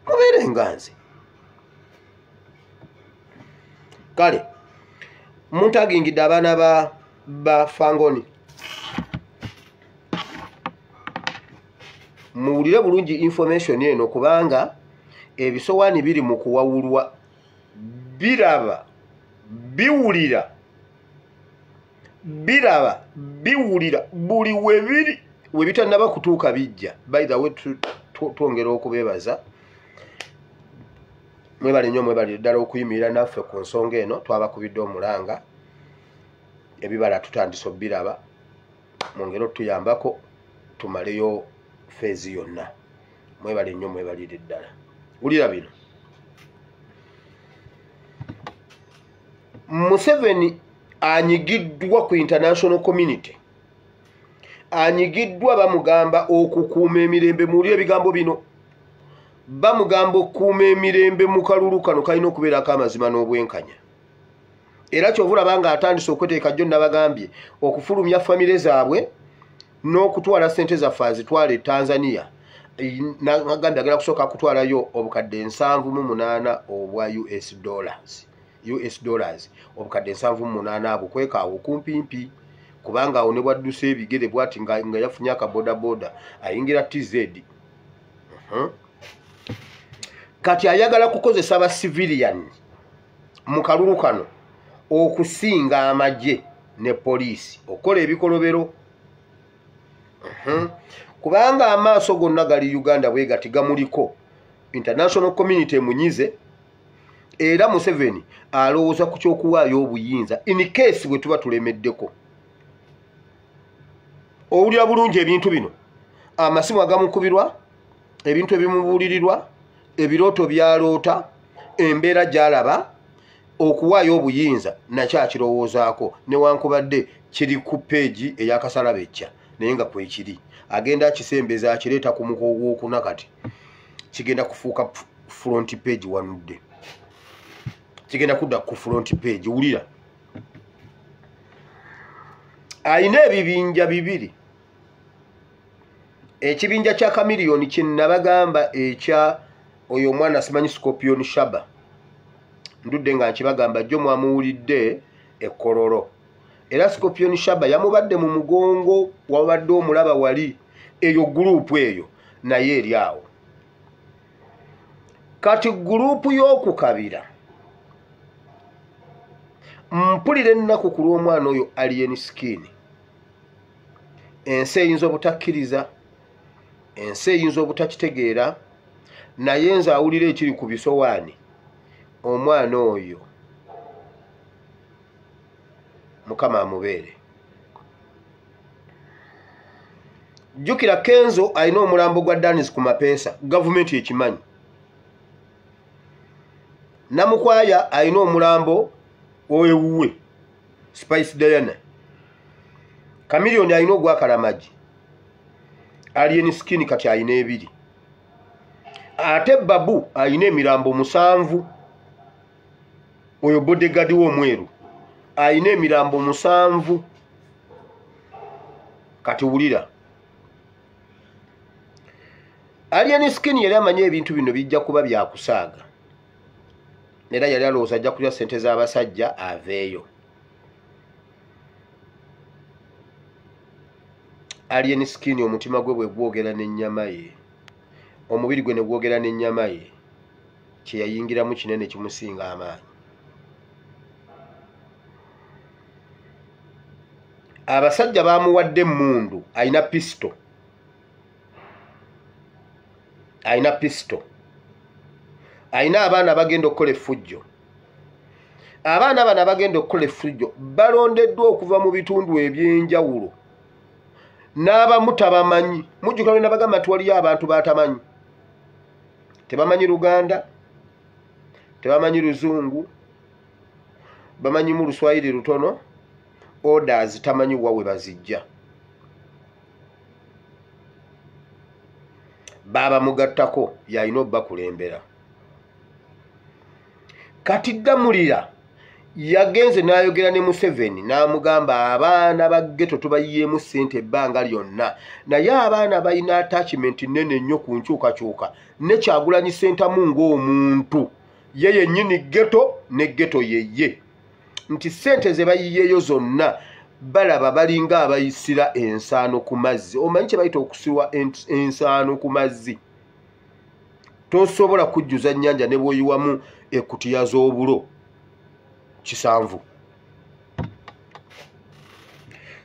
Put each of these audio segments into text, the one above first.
Mubeere nga nze. Kale muntagingidde abaana ba Fangoni, muwulire bulungi information eno, kubanga ebisowaani biri mu kuwawulwa, biraba biwulira, biraba biwulira buli webiri webitannaba kutuuka bijja. By the way, twongera okubeebaza, mwebale nnyo, mwebalire ddala okuyimirira naffe ku nsonga eno. Twabakubidde omulanga, ebibala tutandise obbiraba, mwongere otuyambako tumaleyo feezi yonna. Mwebale nnyo, mwebalire ddala. Wulira bino, Museveni anyigiddwa ku international community, anyigiddwa, bamugamba okukuuma emirembe. Muwulire ebigambo bino, bamugamba okukuuma emirembe mu kalulu kano kalina okubeerako amazima n'obwenkanya. Era kyova olaba nga atandise okweteeka jjo nabagambye okufulumya famire zaabwe n'okutwala ssente zaffe azitwala e Tanzania. Nagambye agenda kusooka kutwalayo obukadde 78 obwa US dollars, US dollars obukadde 78 abwo kwekaawo okumpimpi, kubanga awo ne bwadduse ebigere bwati nga yafunye akabodaboda ayingira TZ. Kati ayagala kukozesa ba civilian mu kalulu kano okusinga amagye ne poliisi okukola ebikolobero, kubanga amaaso gonna gali Uganda bwe gati gamuliko. International community emunyize, era Museveni alowooza ku ky'okuwaayo obuyinza in case bwe tuba tulemeddeko. Owulira bulungi ebintu bino, amasimu agamukubirwa, ebintu ebimubuulirirwa, ebirooto by'aloota, embeera gy'alaba, okuwaayo obuyinza nakyo akirowoozaako, newankubadde kiri ku peegi ey'akasalaba ejja, naye nga kwekiri agenda akisembeza akireeta ku muko ogwokuna. Kati kigenda kufuuka front page, wanudde kigenda kudda ku front page. Wulira, ayina ebibinja bibiri, ekibinja kya Chameleone kye nabagamba ekya oyo omwana simanyi Scorpion Shaba, ndudde nga nkibagamba jjo mwamuwulidde ekkololo. Era Scorpion Shaba yamubadde mu mugongo, wabadde omulaba wali eyo gurupu eyo naye eri awo. Kati gurupu y'okukabira, mpulira ennaku ku lw'omwana oyo Alien Skin. Ensi eyinza obutakkiriza, ensi eyinza obutakitegeera, naye nze awulira ekiri ku bisowaani, omwana oyo Mukama amubeere. Jjukira Kenzo alina omulambo gwa Danis ku mapeesa, gavumenti ekimanyi. Namukwaya alina omulambo owewuwe Spice Diana. Chameleone alina ogwa Kalamagi. Alien Skin kati alina ebiri. Ate Babu alina emirambo 7. Oyo bodyguard w'omweru alina emirambo 7. Kati wulira, Alien Skin yali amanyi ebintu bino bijja kuba byakusaaga, era yali alowooza ajja kulya ssente z'abasajja aveeyo. Alien Skin omutima gwe bwe gwogera n'ennyama ye, omubiri gwe ne gwogera n'ennyama ye, kye yayingiramu kinene kimusinga amaanyi. Abasajja bamuwadde emmundu, alina pisto, alina pisto, alina abaana abagenda okukola effujjo. Abaana bano abagenda okukola effujjo balondeddwa okuva mu bitundu eby'enjawulo, n'abamu tabamanyi. Mujjukira lwe nabagamba nti waliyo abantu b'atamanyi, tebamanyi Luganda, tebamanyi Luzungu, bamanyimu Luswayiri lutono, orders tamanyi wa we bazijja. Baba mugattako yalina obbakulembera. Kati Ddamulira Yagenze n'ayogera ne Museveni n'amugamba abaana ba ghetto tubayiyeemu ssente ebbanga lyonna, naye abaana balina attachment nnene nnyo ku nkyukakyuka ne Kyagulanyi Ssentamu ng'omuntu ye yennyini ghetto ne ghetto yeye, nti ssente ze bayiyeeyo zonna balaba balinga abayisira ensaano ku mazzi. Omanyi kye bayita okusirwa ensaano ku mazzi? Tosobola kujjuza nnyanja ne bw'oyiwamu ekutiya z'obulo kisanvu.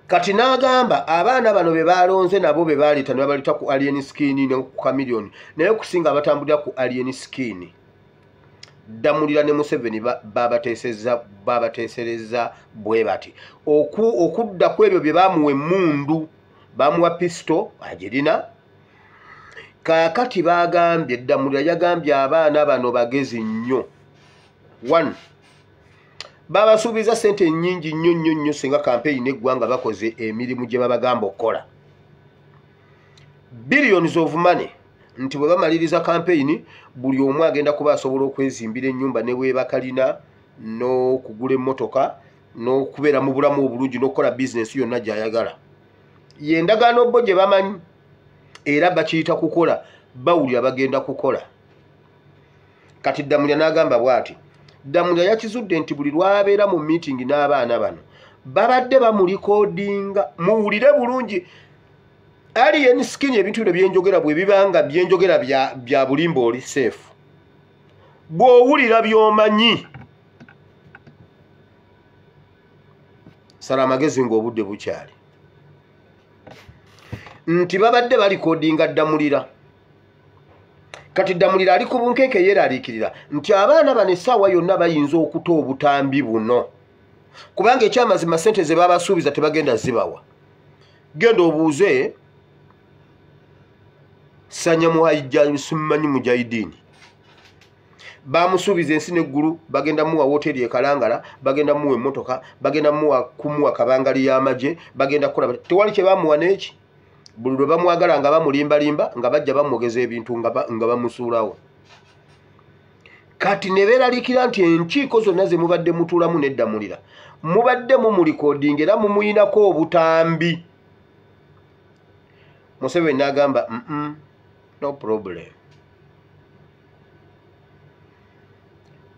Kati n'agamba abaana bano be balonze nabo be baleeta ne babaleeta ku Alien Skin ne ku Chameleone, naye okusinga abatambulira ku Alien Skin. Ddamulira ne Museveni babateesereza bwe bati okudda ku ebyo bye bamuwa emmundu, bamuwa pisto agirina. Kaakati bagambye, Ddamulira yagambye abaana bano bagezi nnyo. One, babasuubiza ssente nnyingi nnyo nnyo nnyo singa kampeyini eggwanga bakoze emirimu gye babagamba okukola, billions of money, nti bwe bamaliriza kampeyini buli omu agenda kuba asobola okwezimbira ennyumba ne bwebakalina n'okugula emmotoka n'okubeera mu bulamu obulungi n'okukola bizinesi yonna gy'ayagala. Ye ndagaano bo gye bamanyi era bakiyita kukola, bawulira bagenda kukola. Kati Ddamulira n'agamba bw'ati, Ddamulira yakizudde nti buli lw'abeera mu meeting n'abaana bano babadde bamulikodinga. Muwulire bulungi, Alien Skin ebintu bino byenjogera bwe bibanga byenjogera bya bulimba, oli safe bw'owulira by'omanyi. Sala amagezi ng'obudde bukyali. Nti babadde balikodinga Ddamulira. Kati Ddamulira ali ku bunkenke yeeraliikirira nti abaana bano essaawa yonna bayinza okuta obutambi buno, kubanga ekyamazima ssente ze babasuubiza tebagenda zibawa. Genda obuuze Sanya Muhajja simanyi Mujahidini, bamusuubiza ensi n'eggulu, bagenda muwa woteeri e Kalangala, bagenda muwa emmotoka, bagenda muwa kumuwa kabangali y'amagye, bagenda kukola, tewali kye bamuwa n'eki. Buli lwe bamwagala nga bamulimbalimba nga bajja bamwogeza ebintu nga bamusuulawo. Kati ne beeraliikira nti enkiiko zonna ze mubadde mutuulamu ne Ddamulira mubadde mumulikodinga era mumuyinako obutambi. Museveni n'agamba no problem,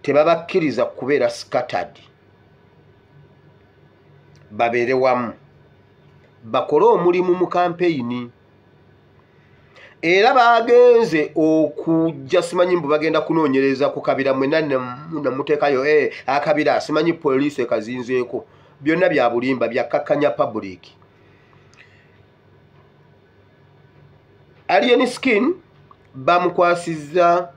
tebabakkiriza kubeera scattered, babeere wamu bakole omulimu mu kampeyini. Era bagenze okujja simanyi mbu bagenda kunoonyereza ku Kabira, mwenna namuteekayo akabira simanyi poliisi ekazinzeeko, byonna bya bulimba byakkakkanya public. Alien Skin bamukwasizza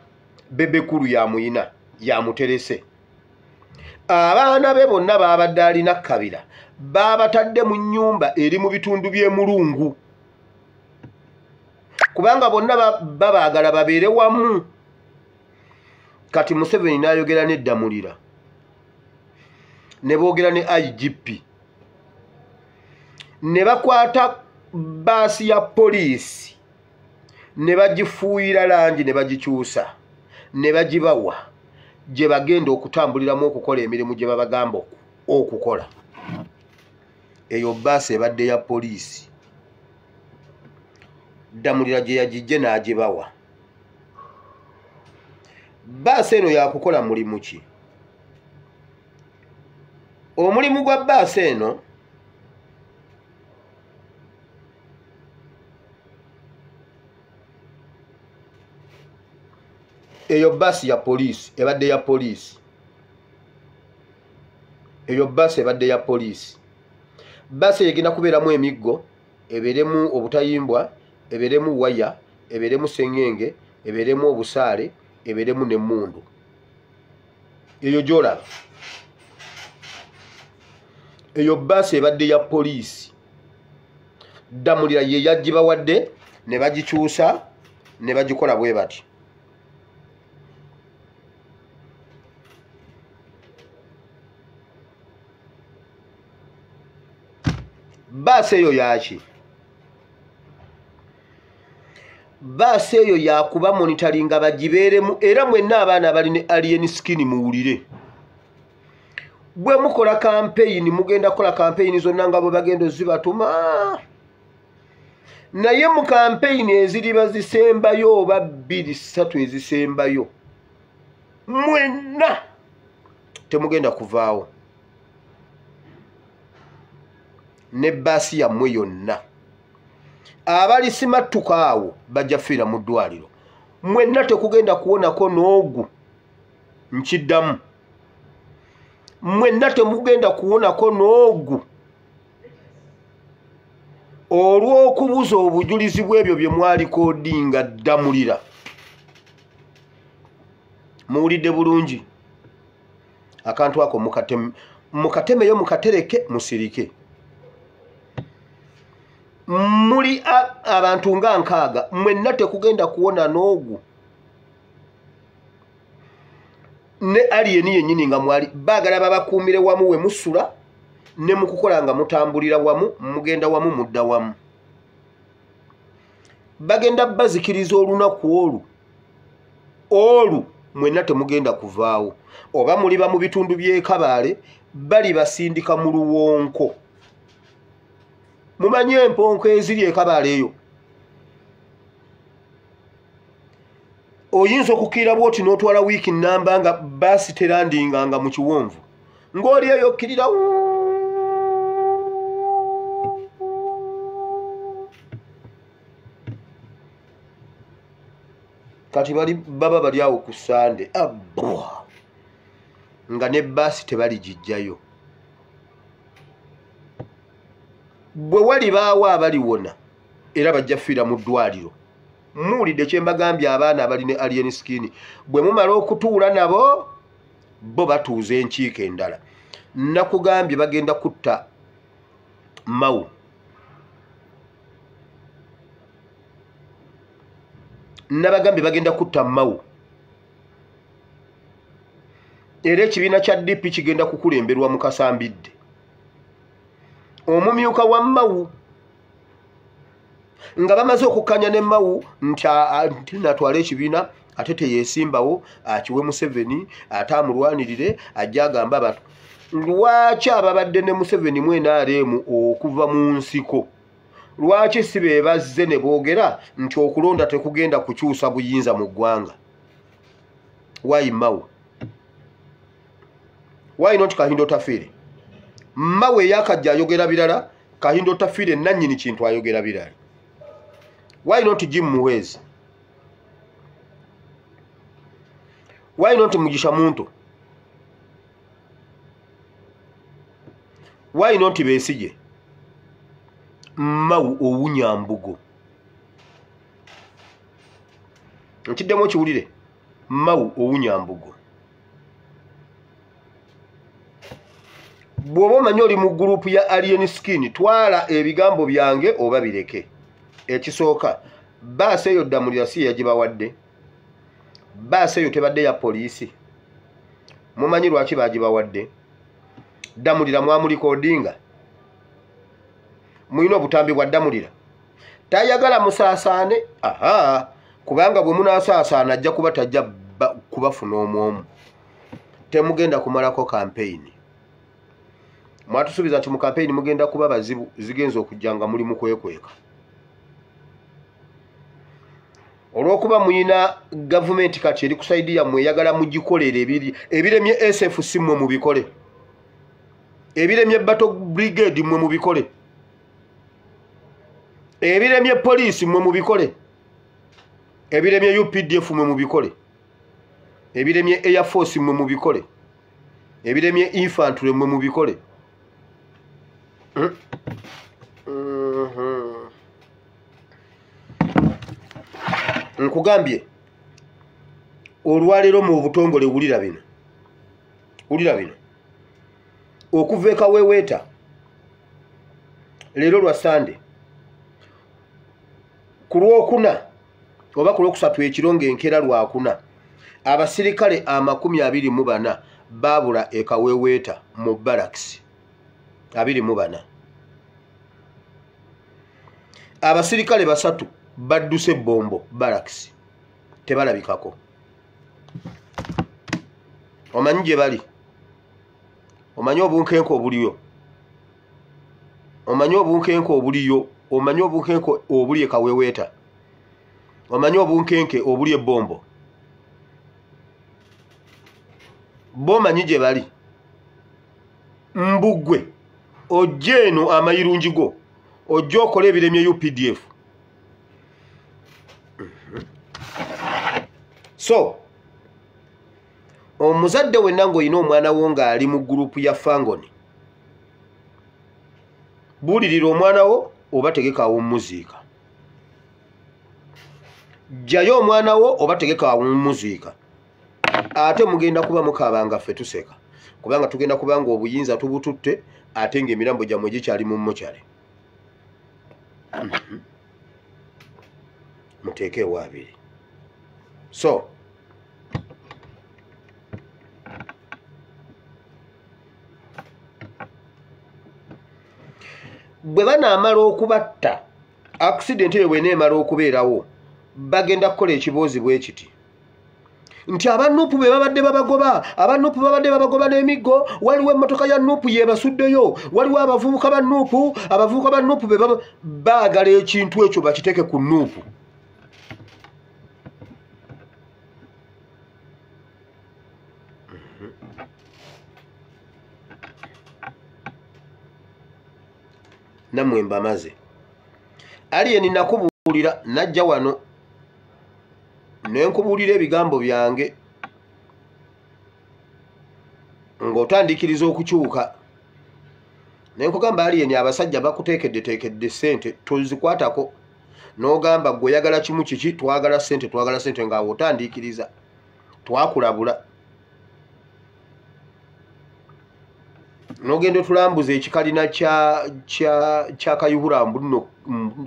Bebekulu yamuyina yamuterese. Abaana be bonna babadde alina Kabira babatadde mu nnyumba eri mu bitundu by'e Mulungu, kubanga bonna babaagala babeere wamu. Kati Museveni n'ayogera ne Ddamulira ne boogera ne IGP ne bakwata baasi ya poliisi ne bagifuuyira langi ne bagikyusa ne bagibawa gye bagenda okutambuliramu okukola emirimu gye babagamba okukola. Eyo baasi ebadde ya poliisi, Ddamulira gye yagijje n'agibawa. Baasi eno yakukola mulimu ki? Omulimu gwa baasi eno eyo baasi ya poliisi ebadde ya poliisi, eyo baasi ebadde ya poliisi. Baasi eyo egenda kubeeramu emiggo, ebeeremu obutayimbwa, ebeeremu waya, ebeeremu sengenge, ebeeremu obusaale, ebeeremu n'emmundu. Eyo gy'olaba eyo baasi ebadde ya poliisi. Ddamulira ye yagibawadde ne bagikyusa ne bagikola bwe bati. Baasi eyo yaki? Baasi eyo yakuba monitoringa bagibeeremu. Era mwenna abaana abali ne Alien Skin muwulire, Bwe mukola kampeyini, mugenda kukola kampeyini zonna nga bwe bagenda ozibatuma, naye mu kampeyini eziriba zisembayo oba 2 3 ezisembayo, mwenna temugenda kuvaawo ne baasi yammwe yonna. Abalisimattuka awo bajja fiira mu ddwaliro. Mwenna tekugenda kuwonako n'ogu, nkiddamu, mwenna temugenda kuwonako n'ogu olw'okubuza obujulizi bw'ebyo bye mwalikodinga Ddamulira. Muwulidde bulungi? Akantu ako mukatemeyo, mukatereke, musirike. Muli abantu nga 6, mwenna tekugenda kuwona n'ogu ne aliyeni yennyini nga mwali baagala babakuumire wamu we musula ne mukukola nga mutambulira wamu, mugenda wamu, mudda wamu. Bagenda bazikiriza olunaku olwo mwenna temugenda kuvaawo. Oba muliba mu bitundu by'e Kabaale, bali basindika mu luwonko. Mumanye emponko eziri e Kabaale eyo, oyinza okukkirira bw'oti n'otwala wiiki nnamba nga baasi terandinganga mu kiwonvu, ng'oli eyo okkirira kati bali baba bali awo ku Sande abwa nga ne baasi tebaligijjayo. Bwe walibaawo abaliwona era bajja fiira mu ddwaliro. Muwulidde kye mbagambye abaana abali ne alien skin, bwe mumala okutuula nabo bo batuuza enkiiko endala. Nakugambye bagenda kutta Mao. Nabagambye bagenda kutta Mao. Era ekibiina kya DP kigenda kukulemberwa mu Kasambidde, omumyuka wa Mao, nga bamaze okukkanya ne Mao nti natwala ekibiina ate teyeesimbawo, akiwe Museveni ate amulwanirire, ajja agamba abantu. Lwaki ababadde ne Museveni mu NRM okuva mu nsiko, lwaki si be bazze ne boogera nti okulonda tekugenda kukyusa buyinza mu ggwanga? Why Mao? Why not Kahindo Otafiire? Mao eyakajja ayogera birala, Kahindo Otafiire nannyini kintu ayogera birala. Why not Jim Muhwezi? Why not Mugisha Muntu? Why not Besigye? Mao owunya mbugo. Nkiddemu okiwulire. Mao owunya mbugo. Bw'oba omanyi oli mu gurupu ya alien skin, twala ebigambo byange oba bireke. Ekisooka, baasi eyo Ddamulira si yagibawadde. Baasi eyo tebadde ya poliisi. Mumanyi lwaki bagibawadde? Ddamulira mwamulikodinga. Mulina obutambi bwa Ddamulira. Tayagala musaasaane, aha, kubanga bwe munaasaasaana ajja kuba tajja kubafuna omwomu. Temugenda kumalako kampeyini. Mwatusuubiza nti mu kampeyini mugenda kuba bazibu, zigenza okujja nga muli mu kwekweka. Olw'okuba muyina gavumenti kati eri ku sayidi yammwe eyagala mugikolere ebiremye SFC mmwe mubikole, ebiremye Battle Brigade mmwe mubikole, ebiremye poliisi mmwe mubikole, ebiremye UPDF mmwe mubikole, ebiremye Air Force mmwe mubikole, ebiremye infantry mmwe mubikole. Nkugambye olwaleero mu butongole wulira bino, wulira bino. Okuva e Kaweweeta leero lwa Sande ku Lwokuna oba ku Lwokusatu ekiro ng'enkeera Lwakuna, abasirikale 24 baabula e Kaweweeta mu barracks. 24 abasirikale 3 badduse Bombo barracks, tebalabikako. Omanyi gye bali? Omanyi obunkenke obuliyo, omanyi obunkenke obuliyo, omanyi obunkenke obuli ekaweweeta, omanyi obunkenke obuli ebbombo, bomanyi gye bali. Mbugwe ojje eno amayirungi go ojje okola ebiremye UPDF. So omuzadde wenna ng'olina omwana wo ng'ali mu gurupu ya Fangoni, buulirira omwana wo oba tegekaawo omuziika. Jjayo omwana wo oba tegekaawo omuziika. Ate mugenda kuba mukaabanga ffe tuseka, kubanga tugenda kubanga obuyinza tubututte ate ng'emirambo gyammwe gikyali mu mmokyale. Muteeke ewaabiri. So bwe banaamala okubatta, accident eyo bw'eneemala okubeerawo, bagenda kukola ekiboozi bwe kiti nti aba Nuupu be babadde babagoba, aba Nuupu babadde babagoba n'emiggo, waliwo emmotoka ya Nuupu yeebasuddeyo, waliwo abavubuka ba Nuupu, abavubuka ba Nuupu be baagala ekintu ekyo bakiteeke ku Nuupu. Nammwe mbamaze. Alien nakubuulira, najja wano ne nkubuulira ebigambo byange ng'otandikiriza okukyuka. Ne nkugamba Alien abasajja bakuteekeddeteekedde ssente tozikwatako, n'ogamba gwe oyagala kimu kiki, twagala ssente, twagala ssente, ng'awo otandikiriza. Twakulabula n'ogenda otulambuza ekikalina kya Kayihura mbuno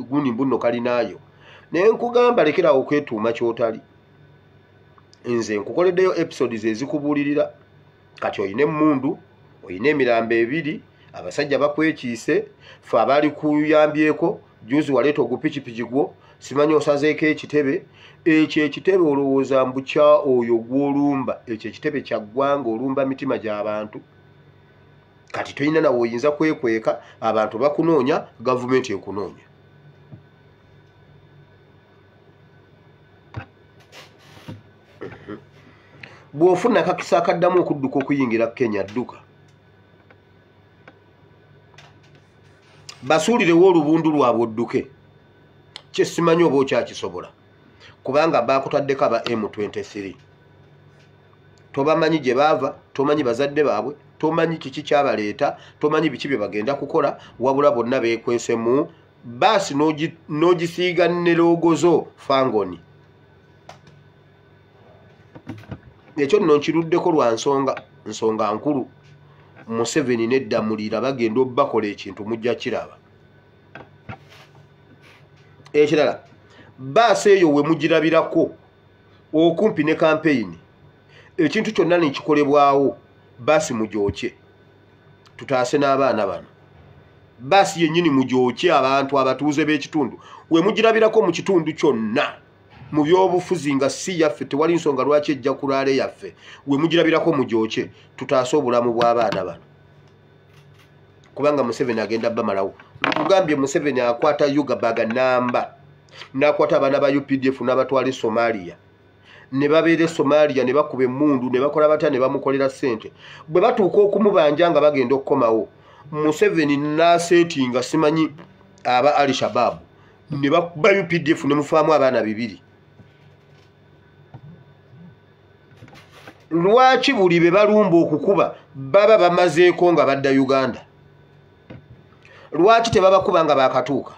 gundi mbuno kalinaayo. Naye nkugamba lekerawo okwetuuma ky'otali. Nze nkukoleddeyo episodes ezikubuulirira. Kati oyina emmundu, oyina emirambo ebiri, abasajja bakwekiise, ffe abaali kuyambyeko, juzi waleeta ogupikipiki gwo, simanyi osazeeko ekitebe. Ekyo ekitebe olowooza mbu kya oyo gw'olumba, ekyo ekitebe kya ggwanga, olumba mitima gy'abantu. Kati toyina nawe oyinza kwekweka, abantu bakunoonya, gavumenti ekunoonya. Bw'ofuna akakisa akaddamu okudduka okuyingira Kenya, dduka. Basuulirewo olubundu lwabwe odduke. Kye simanyi oba okyakisobola, kubanga baakutaddeko aba M23. Tobamanyi gye baava, tomanyi bazadde baabwe, tomanyi kiki kyabaleeta, tomanyi biki bye bagenda kukola, wabula bonna beekwese mu baasi n'ogisiiga ne loogozo Fangoni. Ekyo nno nkiruddeko lwa nsonga, nsonga nkulu. Museveni n'eddamulira bagenda obbakola ekintu mujja kiraba. Ekirala, baasi eyo we mugirabirako okumpi ne kampeyini, ekintu kyonna ne kikolebwawo, baasi mugyokye, tutaase n'abaana bano. Baasi yennyini mugyokye, abantu abatuuze b'ekitundu we mugirabirako mu kitundu kyonna mu byobufuzi nga si yaffe, tewali nsonga lwaki ejja kulaale yaffe, we mugirabirako mugyokye, tutaase obulamu bw'abaana bano, kubanga Museveni agenda bamalawo. Nkugambye Museveni akwata Yugabaga namba, n'akwata abaana ba UPDF n'abatwala e Somalia, ne babeera e Somalia ne bakuba emmundu ne bakola batya ne bamukolera ssente. Bwe batuuka okumubanja nga bagenda okukomawo, Museveni n'aseetinga simanyi aba Al Shabaab ne bakuba UPDF ne mufaamu abaana bibiri. Lwaki buli be balumba okukuba baba bamazeeko nga badda Uganda? Lwaki tebabakuba nga baakatuuka?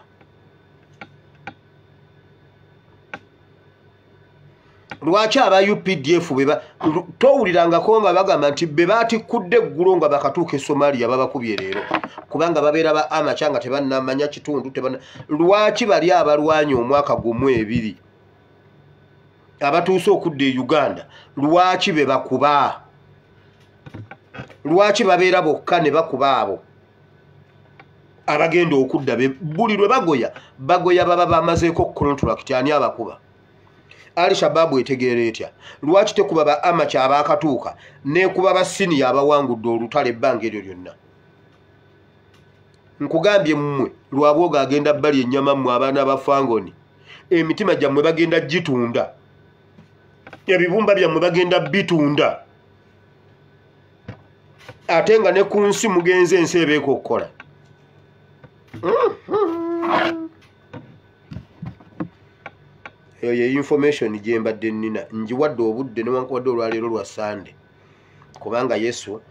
Lwaki aba UPDF towulirangako nga bagamba nti be baatikkudde eggulo nga bakatuuka e Somalia babakubye leero, kubanga babeera ba amaca nga tebannamanya kitundu. Lwaki bali abalwanya omwaka gumu ebiri abatuuse okudda e Uganda, lwaki be bakuba? Lwaki babeera bokka ne bakuba abo abagenda okudda? Buli lwe bagoya bagoya baba bamazeeko contract, ani abakuba? Al Shabaab etegeera etya? Lwaki tekuba ba amateur abaakatuuka n'ekuba ba senior abawangudde olutalo ebbanga eryo lyonna? Nkugambye mmwe Lwabwoga agenda bbali ennyama mmwe abaana ba Fangoni, emitima gyammwe bagenda gitunda, ebibumba byammwe bagenda bitunda, ate nga ne ku nsi mugenze ensi ebeeka okukola. Eyo ye information gye mbadde nnina, ngiwadde obudde newankubadde olwaleero lwa Sande, kubanga Yesu